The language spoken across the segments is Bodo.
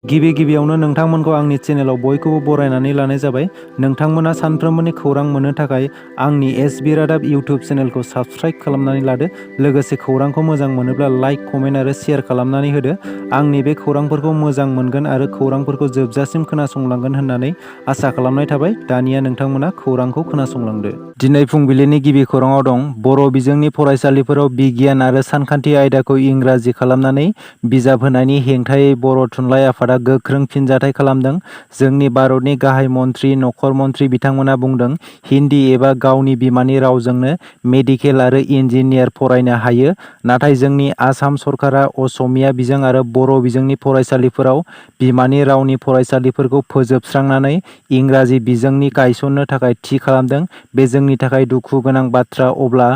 गिबियावनो नोंथांमोनखौ आंनि चेनेलाव बयखौबो बरायनानै लानाय जाबाय। नोंथांमोना सानफ्रोमबोनि खौरां मोननो थाखाय आंनि एसबि रादाब इउटिउब चेनेलखौ साबस्क्राइब खालामनानै लादो। लोगोसे खौरांखौ मोजां मोनोब्ला लाइक, कमेन्ट आरो शेयार खालामनानै होदो। आंनि बे खौरांफोरखौ मोजां मोनगोन आरो खौरांफोरखौ जोबजासिम खोनासंलांगोन होननानै आसा खालामनाय थाबाय। दानिया नोंथांमोना खौरांखौ खोनासंलांदो। दिनै फुंबिलिनि गिबि खौराङाव दं। बर' बिजोंनि फरायसालिफोराव बिगियान आरो सानखान्थि आयदाखौ इंराजि खालामनानै बिजाब होनायनि हेंथायै बर' थुनलाइ आफादा गोख्रों फिनजाथाय खालामदों। जोंनि भारतनि गाहाय मन्थ्रि, नखर मन्थ्रि बिथांमोना बुंदों, हिन्दी एबा गावनि बिमानि रावजोंनो मेडिकेल आरो इन्जिनियार फरायनो हायो। नाथाय जोंनि आसाम सरकारा असमिया बिजों आरो बर' बिजोंनि फरायसालिफोराव बिमानि रावनि फरायसालिफोरखौ फोजोबस्रांनानै इंराजि बिजोंनि गायसननो थाखाय थि खालामदों। बे जोंनि थाखाय दुखु गोनां बाथ्रा। अब्ला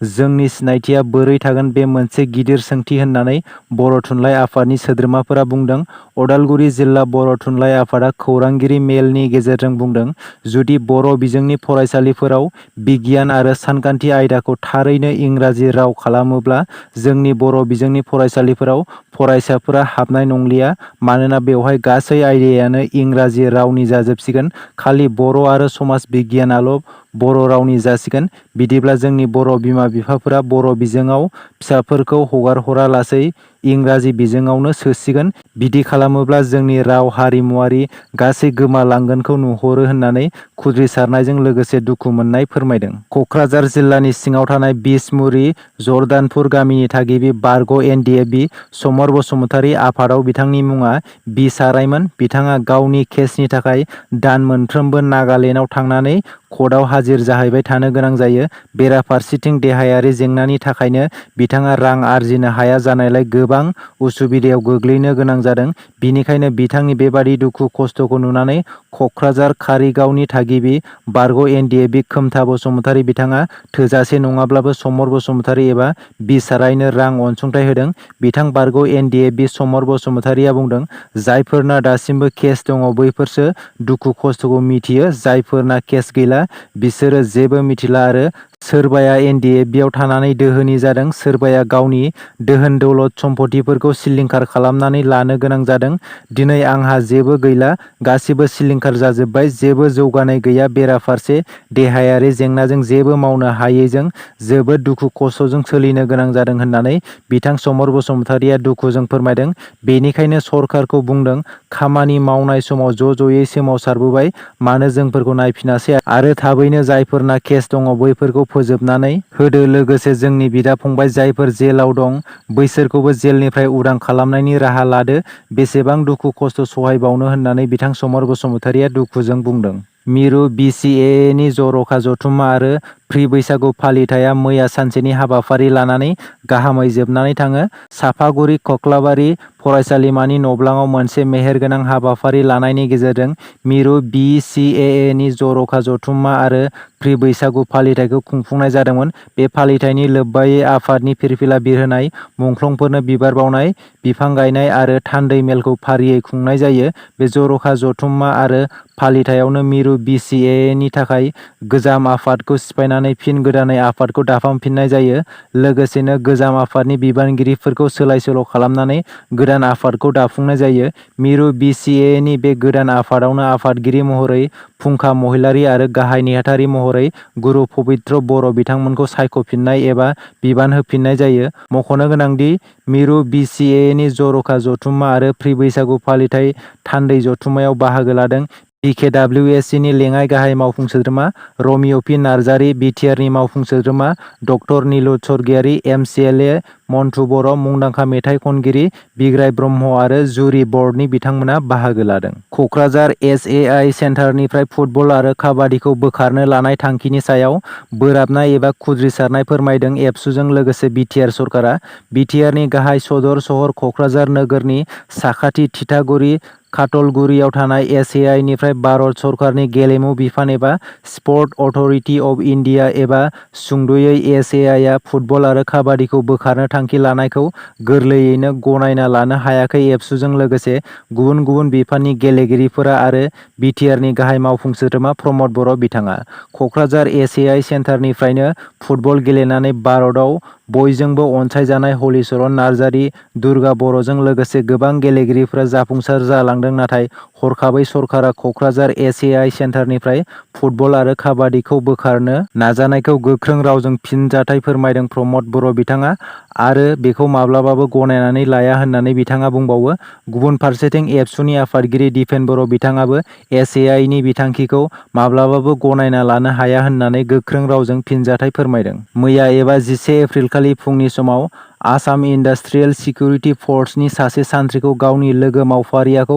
जोंनि सिनायथिया बोरै थागोन? बे मोनसे गिदिर सोंथि होननानै बर' थुनलाइ आफादनि सोद्रोमाफोरा बुंदों। अदालगुरि जिल्ला बर' थुनलाइ आफादा खौरांगिरि मेलनि गेजेरजों बुंदों, जुदि बर' बिजोंनि फरायसालिफोराव बिगियान आरो सानखान्थि आयदाखौ थारैनो इंराजि राव खालामोब्ला जोंनि बर' बिजोंनि फरायसालिफोराव फरायसाफोरा हाबनाय नंलिया। मानोना बेवहाय गासै आयदायानो इंराजि रावनि जाजोबसिगोन। खालि बर' आरो समाज बिगियानाल' बर' रावनि जासिगोन। बिदिब्ला जोंनि बर' बिमा-बिफाफोरा बर' बिजोङाव फिसाफोरखौ हगारहरालासै इंराजि बिजोङावनो सोसिगोन। बिदि खालामोब्ला जोंनि राव हारिमुवारि गासै गोमालांगोनखौ नुहुरो होननानै खुद्रिसारनायजों लोगोसे दुखु मोननाय फोरमायदों। कक्राझार जिल्लानि सिङाव थानाय बिसमुरि जर्दानपुर गामिनि थागिबि बारग' एनडिएफबि समर बसुमतारि। आफादाव बिथांनि मुङा बि सारायमोन। बिथाङा गावनि केसनि थाखाय दान मोनफ्रोमबो नागालेण्डआव थांनानै कर्टआव हाजिर जाहैबाय थानो गोनां जायो। बेराफारसेथिं देहायारि जेंनानि थाखायनो बिथाङा रां आरजिनो हाया जानायलाय गोबां उसुबिदायाव गोग्लैनो गोनां जादों। बिनिखायनो बिथांनि बेबादि दुखु खस्थ'खौ नुनानै कक्राझार कारिगावनि थागिबि बारग' एनडिएफबि खोमथा बसुमतारि बिथाङा थोजासे नङाब्लाबो समर बसुमतारि एबा बि सारायनो रां अनसुंथाइ होदों। बिथां बारग' एनडिएफबि समर बसुमतारिया बुंदों, जायफोरना दासिमबो केस दङ बैफोरसो दुखु खस्थ'खौ मिथियो। जायफोरना केस गैला बिसोरो जेबो मिथिला आरो सोरबाया एनडिएफबिआव थानानै दोहोनि जादों, सोरबाया गावनि दोहोन दौलत सम्फथिफोरखौ सिलिंखार खालामनानै लानो गोनां जादों। दिनै आंहा जेबो गैला, गासिबो सिलिंखार जाजोब्बाय, जेबो जौगानाय गैया। बेराफारसे देहायारि जेंनाजों जेबो मावनो हायैजों जोबोद दुखु खस्थ'जों सोलिनो गोनां जादों होननानै बिथां समर बसुमतारिया दुखुजों फोरमायदों। बेनिखायनो सरकारखौ बुंदों, खामानि मावनाय समाव ज'ज'यै सोमावसारबोबाय, मानो जोंफोरखौ नायफिनासै आरो थाबैनो जायफोरना केस दङ बैफोरखौ फोजोबनानै होदो। लोगोसे जोंनि बिदा-फंबाय जायफोर जेलाव दं बैसोरखौबो जेलनिफ्राय उदां खालामनायनि राहा लादो। बेसेबां दुखु खस्थ' सहायबावनो होननानै बिथां समर बसुमतारिया दुखुजों बुंदों। मिरु बिसिएनि जर'खा जथुम्मा आरो प्रि बैसागु फालिथाया मैया सानसेनि हाबाफारि लानानै गाहामै जोबनानै थाङो। सापागुरि कक्लाबारि फरायसालिमानि नब्लाङाव मोनसे मेहेरगोनां हाबाफारि लानायनि गेजेरजों मिरु बिसिएनि जर'खा जथुम्मा आरो प्रि बैसागु फालिथायखौ खुंफुंनाय जादोंमोन। बे फालिथायनि लोब्बायै आफादनि फिरफिला बिरहोनाय, मुंख्लंफोरनो बिबार बावनाय, बिफां गायनाय आरो थान्दै मेलखौ फारियै खुंनाय जायो। बे जर'खा जथुम्मा आरो फालिथायावनो मिरु बिसिएनि थाखाय गोजाम आफादखौ सिफायनानै फिन गोदानै आफादखौ दाफामफिननाय जायो। लोगोसेनो गोजाम आफादनि बिबानगिरिफोरखौ सोलाय-सोल' खालामनानै गोदान आफादखौ दाफुंनाय जायो। मिरु बिसिएनि बे गोदान आफादावनो आफादगिरि महरै फुंखा महिलारि आरो गाहाय नेहाथारि महरै गुरु पबित्र बर' बिथांमोनखौ सायख'फिननाय एबा बिबान होफिननाय जायो। मख'नो गोनांदि, मिरु बिसिएनि जर'खा जथुम्मा आरो प्रि बैसागु फालिथाय थान्दै जथुम्मायाव बाहागो लादों बिकेडब्लिउएससिनि लेङाइ गाहाय मावफुं सोद्रोमा रमिय' पि नार्जारि, बिटिआरनि मावफुं सोद्रोमा डक्टर नीलुत स्वर्गियारि, एमसिएलए मन्टु बर', मुंदांखा मेथाइ खनगिरि बिग्राय ब्रह्म आरो जुरि बर्डनि बिथांमोना बाहागो लादों। कक्राझार SAI सेन्टारनिफ्राय फुटबल आरो काबाडिखौ बोखारनो लानाय थांखिनि सायाव बोराबनाय एबा खुद्रिसारनाय फोरमायदों एबसुजों लोगोसे बिटिआर सरकारा। बिटिआरनि गाहाय सदर सहर कक्राझार नोगोरनि साखाथि थिथागुरि काटलगुरियाव थानाय SAI निफ्राय भारत सरकारनि गेलेमु बिफान एबा स्पर्ट अथ'रिटि अफ इन्डिया एबा सुंद'यै SAI आ फुटबल आरो काबाडिखौ बोखारनो थांखि लानायखौ गोरलैयैनो गनायना लानो हायाखै। एबसुजों लोगोसे गुबुन गुबुन बिफाननि गेलेगिरिफोरा आरो बिटिआरनि गाहाय मावफुं सोद्रोमा प्रमद बर' बिथाङा कक्राझार SAI सेन्टारनिफ्रायनो फुटबल गेलेनानै भारतआव बयजोंबो अनसायजानाय हलिचरन नार्जारी, दुर्गा बर'जों लोगोसे गोबां गेलेगिरिफोरा जाफुंसार जालांदों, नाथाय हरखाबै सरकारा क'क्राझार SAI सेन्टारनिफ्राय फुटबल आरो काबाडिखौ बोखारनो नाजानायखौ गोख्रों रावजों फिनजाथाय फोरमायदों प्रमद बर' बिथाङा, आरो बेखौ माब्लाबाबो गनायनानै लाया होननानै बिथाङा बुंबावो। गुबुन फारसेथिं एबसुनि आफादगिरि दिपेन बर' बिथाङाबो SAI नि बिथांखिखौ माब्लाबाबो गनायना लानो हाया होननानै गोख्रों रावजों फिनजाथाय फोरमायदों। मैया एबा 11 एप्रिलखालि फुंनि समाव आसाम इन्डास्ट्रियेल सिकिउरिटि फर्सनि सासे सान्थ्रिखौ गावनि लोगो मावफारियाखौ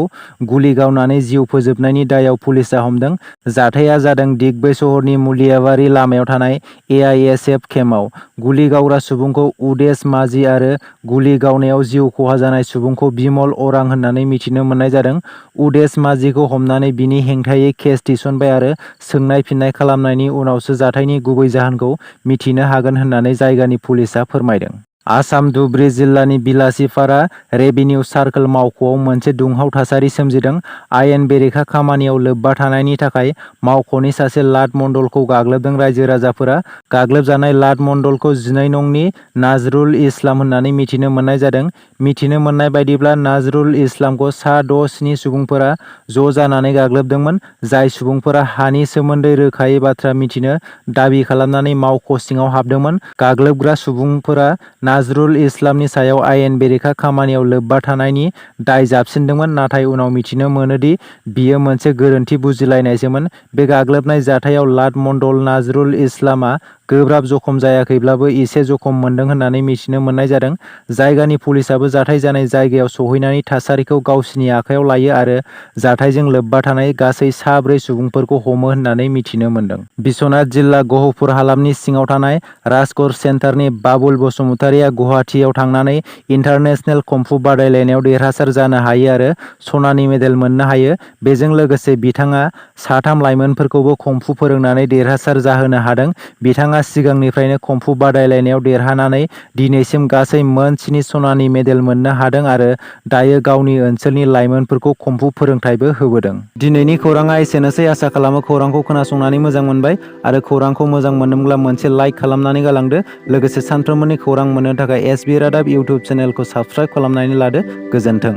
गुलि गावनानै जिउ फोजोबनायनि दायाव पुलिसआ हमदों। जाथाया जादों दिगबै सहरनि मुलियाबारि लामायाव थानाय AISF केम्पआव। गुलि गावग्रा सुबुंखौ उदेश माझी आरो गुलि गावनायाव जिउ खहा जानाय सुबुंखौ बिमल अरां होननानै मिथिनो मोननाय जादों। उदेश माझीखौ हमनानै बिनि हेंथायै केस थिसनबाय आरो सोंनाय फिननाय खालामनायनि उनावसो जाथायनि गुबै जाहोनखौ मिथिनो हागोन होननानै जायगानि पुलिसआ फोरमायदों। आसाम धुबरी जिल्लानि बिलासिपारा रेभिनिउ सार्कल मावख'आव मोनसे दुंहाव थासारि सोमजिदों। आयेन बेरेखा खामानियाव लोब्बा थानायनि थाखाय मावख'नि सासे लाट मण्डलखौ गाग्लोबदों रायजो राजाफोरा। गाग्लोबजानाय लाट मण्डलखौ 12 नंनि नाजरुल इस्लाम होननानै मिथिनो मोननाय जादों। मिथिनो मोननाय बायदिब्ला नाजरुल इस्लामखौ सा 6-7 सुबुंफोरा ज' जानानै गाग्लोबदोंमोन, जाय सुबुंफोरा हानि सोमोन्दै रोखायै बाथ्रा मिथिनो दाबि खालामनानै मावख' सिङाव हाबदोंमोन। गाग्लोबग्रा सुबुंफोरा नाजरुल इस्लामनि सायाव आयेन बेरेखा खामानियाव लोब्बा थानायनि दाय जाबसिनदोंमोन, नाथाय उनाव मिथिनो मोनोदि बियो मोनसे गोरोन्थि बुजिलायनायसोमोन। बे गाग्लोबनाय जाथायाव लाट मण्डल नाजरुल इस्लामआ गोब्राब जखम जायाखैब्लाबो एसे जखम मोनदों होननानै मिथिनो मोननाय जादों। जायगानि पुलिसआबो जाथाय जानाय जायगायाव सौहैनानै थासारिखौ गावसिनि आखायाव लायो आरो जाथायजों लोब्बा थानाय गासै सा 4 सुबुंफोरखौ हमो होननानै मिथिनो मोनदों। बिश्वनाथ जिल्ला गहपुर हालामनि सिङाव थानाय राजगड़ सेन्टारनि बाबुल बसुमतारिया गुवाहाटीआव थांनानै इन्टारनेशनेल कम्फु बादायलायनायाव देरहासार जानो हायो आरो सनानि मेडेल मोननो हायो। बेजों लोगोसे बिथाङा सा 3 लाइमोनफोरखौबो कम्फु फोरोंनानै देरहासार जाहोनो हादों। बिथाङा सिगांनिफ्रायनो कम्फु बादायलायनायाव देरहानानै दिनैसिम गासै मोन 7 सनानि मेडेल मोननो हादों आरो दायो गावनि ओनसोलनि लाइमोनफोरखौ कम्फु फोरोंथायबो होबोदों। दिनैनि खौराङा एसेनोसै। आसा खालामो खौरांखौ खोनासंनानै मोजां मोनबाय आरो खौरांखौ मोजां मोनदोंब्ला मोनसे लाइक खालामनानै गालांदो। लोगोसे सानफ्रोमबोनि खौरां मोननो थाखाय SB रादाब इउटुब चेनेलखौ साबस्क्राइब खालामनानै लादो। गोजोन्थों।